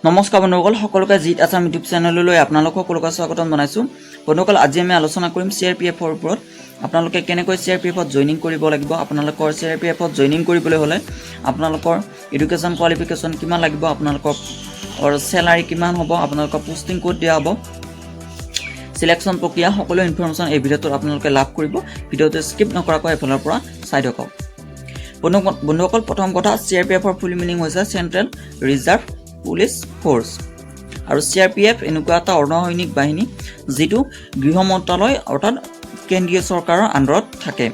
নমস্কাৰ বন্ধুসকল, সকলোকে জিত আছাম ইউটিউব চেনেললৈ আপোনালোক সকলোকে স্বাগতম জনাইছোঁ। বন্ধুসকল, আজি আমি আলোচনা কৰিম চি আৰ পি এফৰ ওপৰত। আপোনালোকে কেনেকৈ চি আৰ পি এফত জইনিং কৰিব লাগিব, আপোনালোকৰ চি আৰ পি এফত জইনিং কৰিবলৈ হ'লে আপোনালোকৰ এডুকেশ্যন কোৱালিফিকেশ্যন কিমান লাগিব, আপোনালোকৰ চেলাৰী কিমান হ'ব, আপোনালোকৰ পোষ্টিং ক'ত দিয়া হ'ব, চিলেকশ্যন প্ৰক্ৰিয়া, সকলো ইনফৰমেশ্যন এই ভিডিঅ'টোত আপোনালোকে লাভ কৰিব। ভিডিঅ'টো স্কিপ নকৰাকৈ এফালৰ পৰা চাই থাকক। বন্ধুসকল, প্ৰথম কথা, চি আৰ পি এফৰ ফুল মিনিং হৈছে চেণ্ট্ৰেল ৰিজাৰ্ভ পুলিচ ফ'ৰ্চ। আৰু চি আৰ পি এফ এনেকুৱা এটা অৰ্ধসৈনিক বাহিনী, যিটো গৃহ মন্ত্ৰালয় অৰ্থাৎ কেন্দ্ৰীয় চৰকাৰৰ আণ্ডাৰত থাকে।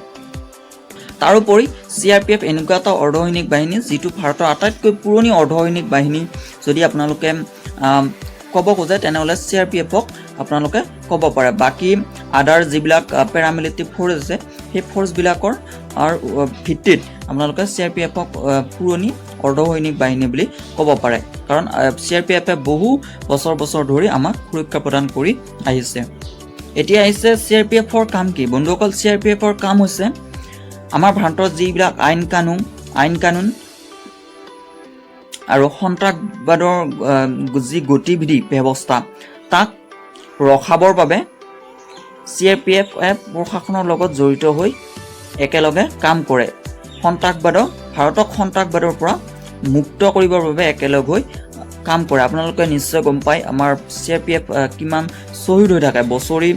তাৰোপৰি চি আৰ পি এফ এনেকুৱা এটা অৰ্ধসৈনিক বাহিনী, যিটো ভাৰতৰ আটাইতকৈ পুৰণি অৰ্ধসৈনিক বাহিনী যদি আপোনালোকে ক'ব খোজে, তেনেহ'লে চি আৰ পি এফক আপোনালোকে ক'ব পাৰে। বাকী আদাৰ যিবিলাক পেৰামিলিটাৰী ফ'ৰ্চ আছে, সেই ফ'ৰ্চবিলাকৰ আৰু ভিত্তিত আপোনালোকে চি আৰ পি এফক পুৰণি অৰ্ধসৈনিক বাহিনী বুলি ক'ব পাৰে। কাৰণ চি আৰ পি এফে বহু বছৰ বছৰ ধৰি আমাক সুৰক্ষা প্ৰদান কৰি আহিছে। এতিয়া আহিছে চি আৰ পি এফৰ কাম কি। বন্ধুসকল, চি আৰ পি এফৰ কাম হৈছে আমাৰ ভাৰতৰ যিবিলাক আইন কানুন আৰু সন্ত্ৰাসবাদৰ যি গতিবিধি ব্যৱস্থা, তাক ৰখাবৰ বাবে চি আৰ পি এফ প্ৰশাসনৰ লগত জড়িত হৈ একেলগে কাম কৰে। ভাৰতক সন্ত্ৰাসবাদৰ পৰা মুক্ত কৰিবৰ বাবে একেলগ হৈ কাম কৰে। আপোনালোকে নিশ্চয় গম পায়, আমাৰ চি আৰ পি এফ কিমান শ্বহীদ হৈ থাকে, বছৰি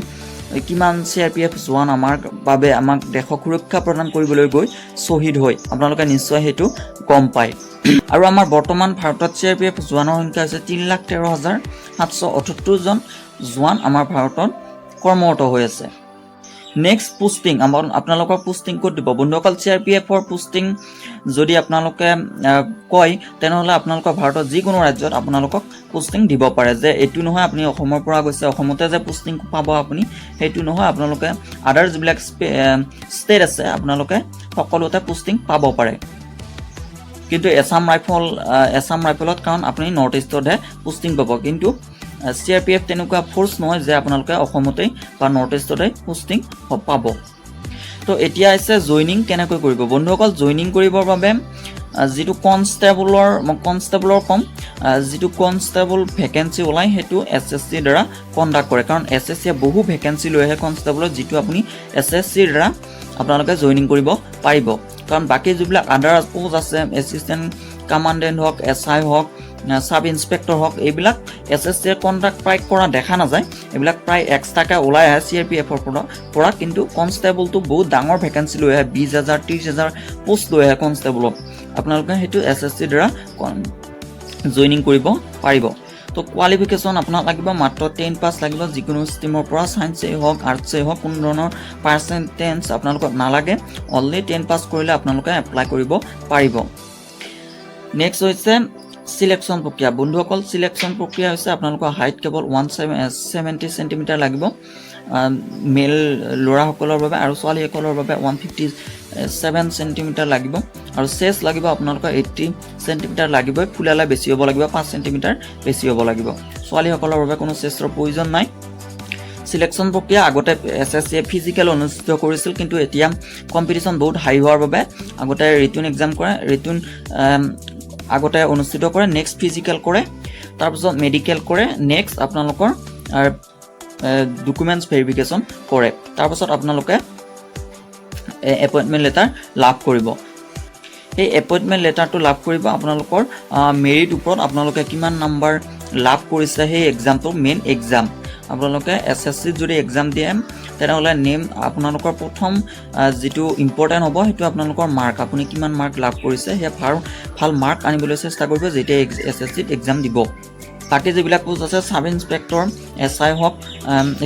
কিমান চি আৰ পি এফ জোৱান আমাৰ বাবে, আমাক দেশক সুৰক্ষা প্ৰদান কৰিবলৈ গৈ শ্বহীদ হৈ, আপোনালোকে নিশ্চয় সেইটো গম পায়। আৰু আমাৰ বৰ্তমান ভাৰতত চি আৰ পি এফ জোৱানৰ সংখ্যা হৈছে 3,13,778 জন জোৱান আমাৰ ভাৰতত কৰ্মৰত হৈ আছে। Next, posting. আমাৰ আপোনালোকৰ পোষ্টিং ক'ত দিব? বন্ধুসকল, চি আৰ পি এফৰ পোষ্টিং যদি আপোনালোকে কয়, তেনেহ'লে আপোনালোকৰ ভাৰতৰ যিকোনো ৰাজ্যত আপোনালোকক পোষ্টিং দিব পাৰে। যে এইটো নহয়, আপুনি অসমৰ পৰা গৈছে, অসমতে যে পোষ্টিং পাব আপুনি, সেইটো নহয়। আপোনালোকে আদাৰ যিবিলাক ষ্টেট আছে, আপোনালোকে সকলোতে পোষ্টিং পাব পাৰে। কিন্তু এছাম ৰাইফলত কাৰণ আপুনি নৰ্থ ইষ্টতহে পোষ্টিং পাব। কিন্তু চি আৰ পি এফ তেনেকুৱা ফ'ৰ্চ নহয় যে আপোনালোকে অসমতেই বা নৰ্থ ইষ্টতে পোষ্টিং পাব। তো এতিয়া আহিছে জইনিং কেনেকৈ কৰিব। বন্ধুসকল, জইনিং কৰিবৰ বাবে যিটো কনষ্টেবলৰ, মই কনষ্টেবলৰ ক'ম, যিটো কনষ্টেবল ভেকেঞ্চি ওলায়, সেইটো এছ এছ চিৰ দ্বাৰা কণ্ডাক্ট কৰে। কাৰণ এছ এছ চিয়ে বহু ভেকেঞ্চি লৈ আহে কনষ্টেবলৰ, যিটো আপুনি এছ এছ চিৰ দ্বাৰা আপোনালোকে জইনিং কৰিব পাৰিব। কাৰণ বাকী যিবিলাক আদাৰ প'ষ্ট আছে, এছিষ্টেণ্ট কামাণ্ডেণ্ট হওক, এছ I হওক, চাব ইনস্পেক্টৰ হওক, এইবিলাক এছ এছ চিয়ে কণ্ডাক্ট প্ৰায় কৰা দেখা নাযায়। এইবিলাক প্ৰায় এক্সট্ৰাকৈ ওলাই আহে চি আৰ পি এফৰ পৰা। কিন্তু কনষ্টেবলটো বহুত ডাঙৰ ভেকেঞ্চি লৈ আহে, 20,000, 30,000 প'ষ্ট লৈ আহে কনষ্টেবলত। আপোনালোকে সেইটো এছ এছ চিৰ দ্বাৰা জইনিং কৰিব পাৰিব। তো কোৱালিফিকেশ্যন আপোনাক লাগিব মাত্ৰ 10 পাছ লাগিব, যিকোনো ষ্ট্ৰীমৰ পৰা, ছায়েন্সেই হওক, আৰ্টছেই হওক, কোনো ধৰণৰ পাৰ্চেণ্টেজ আপোনালোকক নালাগে। অনলি 10 পাছ কৰিলে আপোনালোকে এপ্লাই কৰিব পাৰিব। নেক্সট হৈছে চিলেকশ্যন প্ৰক্ৰিয়া। বন্ধুসকল, চিলেকশ্যন প্ৰক্ৰিয়া হৈছে আপোনালোকৰ হাইট কেৱল 170 চেণ্টিমিটাৰ লাগিব মেল ল'ৰাসকলৰ বাবে আৰু ছোৱালীসকলৰ বাবে 157 চেণ্টিমিটাৰ লাগিব। আৰু চেষ্ট লাগিব আপোনালোকৰ 80 চেণ্টিমিটাৰ লাগিবই, ফুলালে বেছি হ'ব লাগিব, 5 চেণ্টিমিটাৰ বেছি হ'ব লাগিব। ছোৱালীসকলৰ বাবে কোনো চেষ্টৰ প্ৰয়োজন নাই। চিলেকশ্যন প্ৰক্ৰিয়া আগতে এছ এছ চিয়ে ফিজিকেল অনুষ্ঠিত কৰিছিল, কিন্তু এতিয়া কম্পিটিশ্যন বহুত হাই হোৱাৰ বাবে আগতে ৰিটেন এক্সাম কৰে, ৰিটেন আগতে অনুষ্ঠিত কৰে, নেক্সট ফিজিকেল কৰে, তাৰপিছত মেডিকেল কৰে, নেক্সট আপোনালোকৰ ডকুমেণ্টছ ভেৰিফিকেশ্যন কৰে, তাৰপাছত আপোনালোকে এপইণ্টমেণ্ট লেটাৰ লাভ কৰিব। সেই এপইণ্টমেণ্ট লেটাৰটো লাভ কৰিব আপোনালোকৰ মেৰিট ওপৰত, আপোনালোকে কিমান নাম্বাৰ লাভ কৰিছে সেই এক্সামটো, মেইন এক্সাম। আপোনালোকে এছ এছ চিত যদি এক্সাম দিয়ে, তেনেহ'লে নেম আপোনালোকৰ প্ৰথম যিটো ইম্পৰ্টেণ্ট হ'ব, সেইটো আপোনালোকৰ মাৰ্ক, আপুনি কিমান মাৰ্ক লাভ কৰিছে। সেয়া ভাল ভাল মাৰ্ক আনিবলৈ চেষ্টা কৰিব যেতিয়া এছ এছ চিত এক্সাম দিব। বাকী যিবিলাক পোষ্ট আছে, চাব ইনস্পেক্টৰ, এছ I হওক,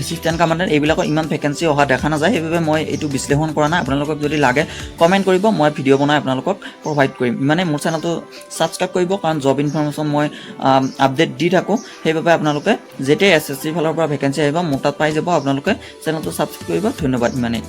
এছিষ্টেণ্ট কামাণ্ডেণ্ট, এইবিলাকৰ ইমান ভেকেঞ্চি অহা দেখা নাযায়। সেইবাবে মই এইটো বিশ্লেষণ কৰা নাই। আপোনালোকক যদি লাগে, কমেণ্ট কৰিব, মই ভিডিঅ' বনাই আপোনালোকক প্ৰভাইড কৰিম। ইমানে। মোৰ চেনেলটো ছাবস্ক্ৰাইব কৰিব, কাৰণ জব ইনফৰমেশ্যন মই আপডেট দি থাকোঁ। সেইবাবে আপোনালোকে যেতিয়া এছ এছ চিৰ ফালৰ পৰা ভেকেঞ্চি আহিব, মোৰ তাত পাই যাব। আপোনালোকে চেনেলটো ছাবস্ক্ৰাইব কৰিব। ধন্যবাদ, ইমানেই।